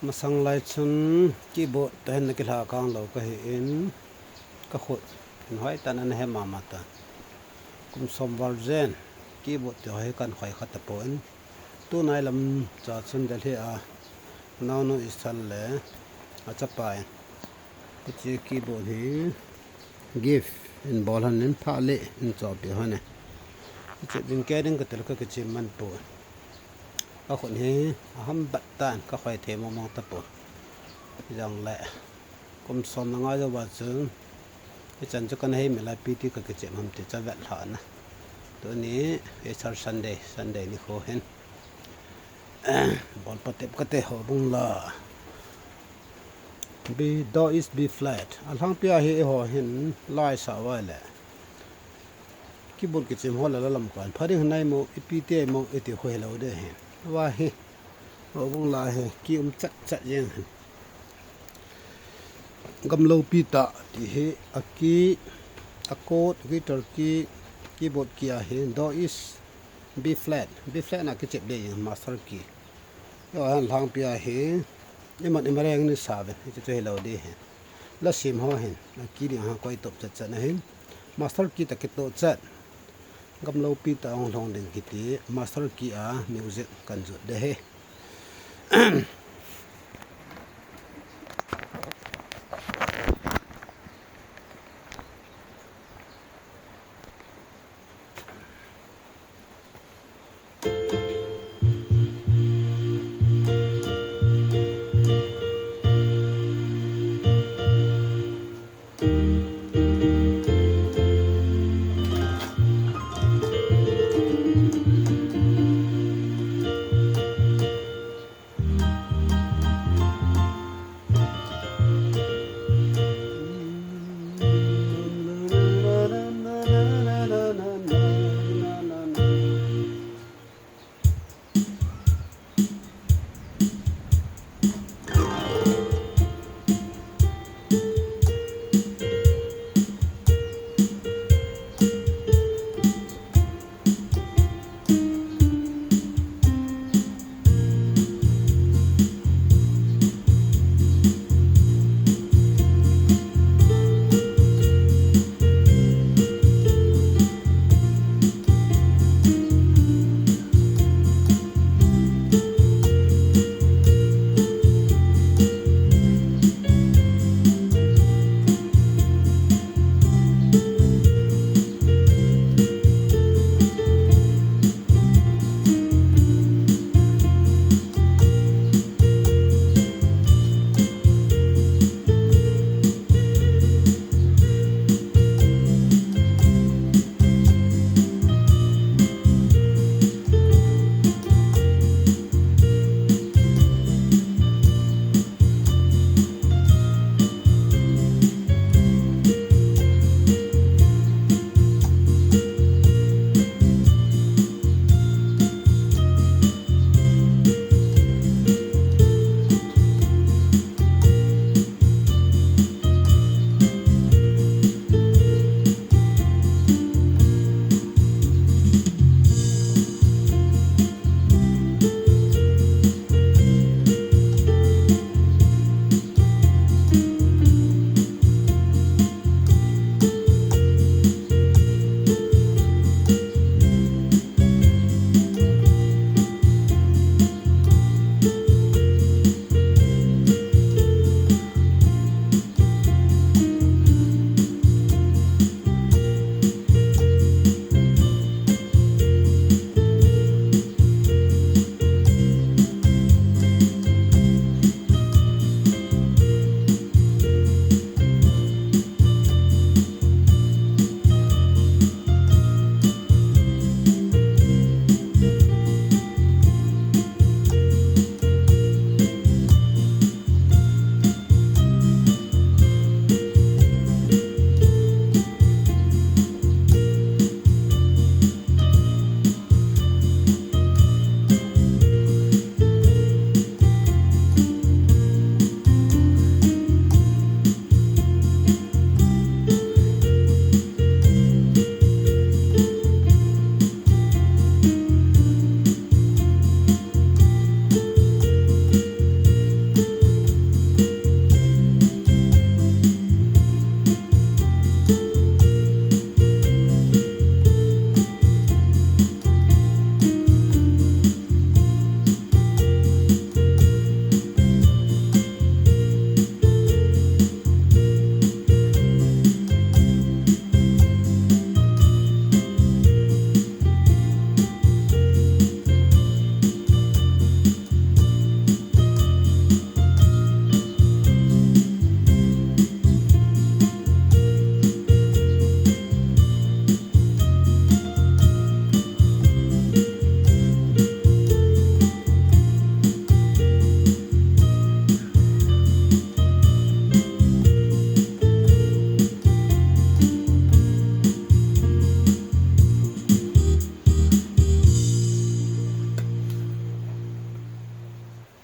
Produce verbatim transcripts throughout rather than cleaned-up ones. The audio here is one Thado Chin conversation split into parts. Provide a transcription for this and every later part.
Masang lai chun keyboard toh hin nakilha kang lou kahi in, kakhut in hoitah in ana he mama tan. Kum som val jen keyboard toh hi kahin khoi kha tapon. Tunai lam cha chun Delhi a naonu Ishal le achapa in hiche keyboard hi gift in bol hon in, pha le in chohpeh hon e. Hiche ding kei ding katil kakichem man pon. Kakhut hi aham bat tan, kakhoi thei mong mong tapon. Jongle kum som na ngai jouva chun hichan chu kana hei mila pi ti kakichem ham ti chu avet lhah na. Tuni Easter Sunday, Sunday nikho hin bol patep kate, Houbung la B, do is B flat. Alhangpia hi eiho hin la isah uva le keyboard kichem ho la la lamkai pha ding nai mo, ipi ti mo iti khu hilou ding ahi. Uva hi Houbung la hi key um chat chat jeng hin. Gamlopi tah ti hi a key, a chord, guitar key, keyboard key ahi, do is B flat, B flat na kichep ding master key. Eiho hin alhangpia hi iman imareng ni sa uvin, hichu hilou ding ahi. La sem ho hin a key ding ha koi top chat chat na hin, master key tah kitoh chat. Gamlopi tah hung lhung ding kiti master key a music kahin jot ding ahi.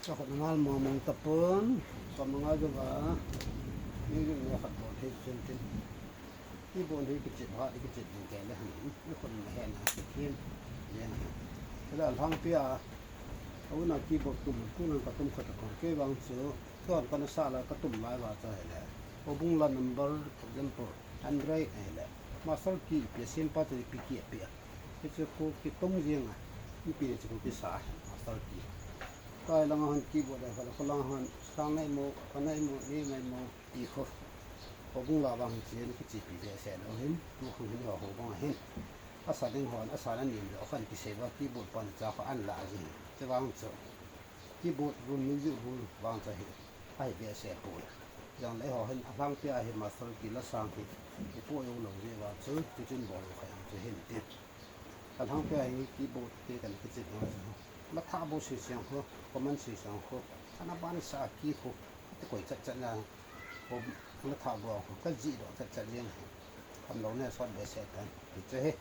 Ka khut na ngal mong mong tapon, ka manga jo ba, ni ni ne khat bol thei chen tin. Keyboard hi kichep ha, kichep ding kei le han, ni khut na he na, ki khin, ye na. Kala lang pia, au na keyboard tum, tu na ka tum khat tapon, kei vang chu, kon ka na sa la ka tum lai va cha he le. Obung la number, example, hundred he le. Master key, pia simple chu pi key pia. Hichu khu kitung jing a, ipi chu khu kisa, master key. Kai lang a hon keyboard a kala, kho lang a hon, sang ngai mo, ka ngai mo, ni ngai mo, ti khu. Obung la vang chen kichepi behseh lou hin, tu khu hin ho ho bang hin. Asa ding hon, asa na nim lou, khan kisei va keyboard pan cha kho an la ji. Che vang chu. Keyboard rule, music rule vang cha hi. Ahi behseh poi. Jang le ho hin, a lang pia hi master key la sang hi. Ipo jong lou je va chu, chu chin bol kha yang chu hin ti. Ka lang pia hi keyboard te kan kichep na chu. Matha bo si siang ho, common si siang ho. Ana ban sa key ho. Te koi chat chat na. Ho, matha bo ho. Ka ji do chat chat jeng. Kam lou ne sot behseh tan. Ti che he.